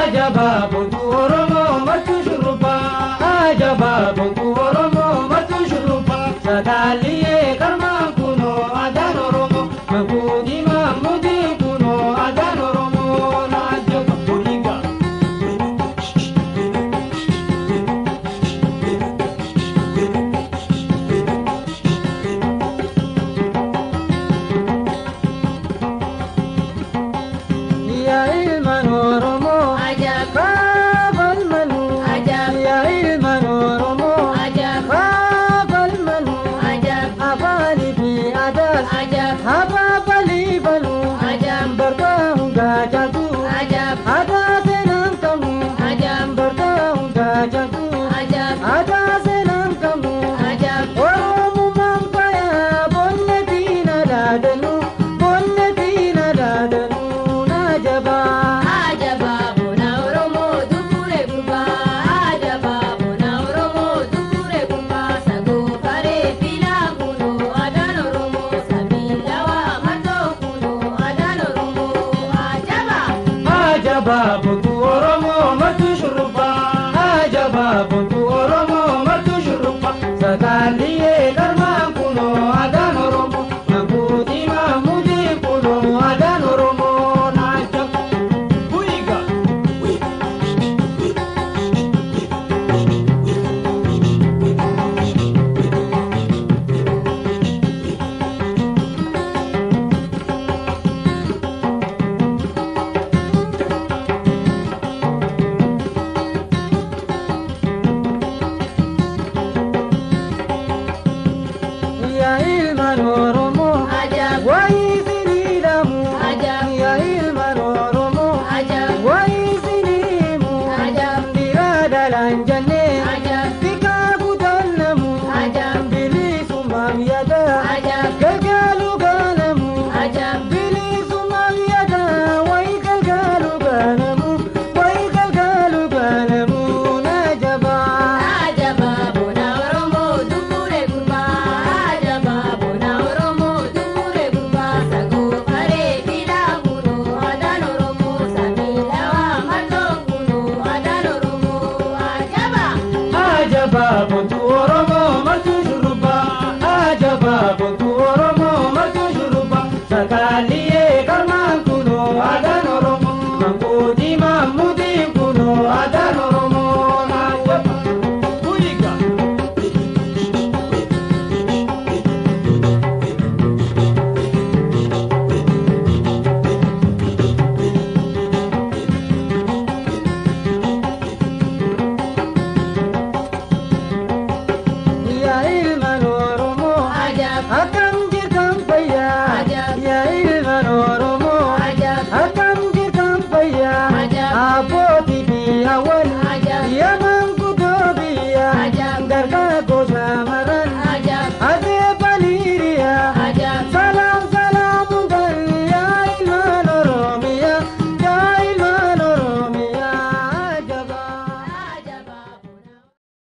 Ajaba bontu Oromoo martuu shurrubbaa. Ajaba bontu Oromoo martuu shurrubbaa. Sagaaliyee qarmaan kunoo aadaan Oromoo. Makuudii maamudii kunoo aadaan Oromoo naajaba. Oliigaa. Yaa ilmaan Oromoo. Ajab. Kaabal manuu. Ajab. Yaa ilmaan Oromoo. Ajab. Kaabal manuu. Ajab. Afaanii fi aadaas. Ajab. Abaabalii banuu. Ajab. Bargaa hundaa jaaltu. Ajab. Aadaa seenaan qabnu. Ajab. Bargaa hundaa jaaltu. Ajab. Aadaa seenaan qabnu. Ajab. Oromummaan faayaa boonne diina dhaadanu. Boonne diina dhaadanu naajabaa. Ajaba bona Oromoo dubbure gurbaa. Ajaba bona Oromoo dubbure gurbaa. Sagoo faree filaa kunoo aadaan Oromoo. Sabiilawaa martoo kunoo aadaan Oromoo. Ajaba. Ajaba bontu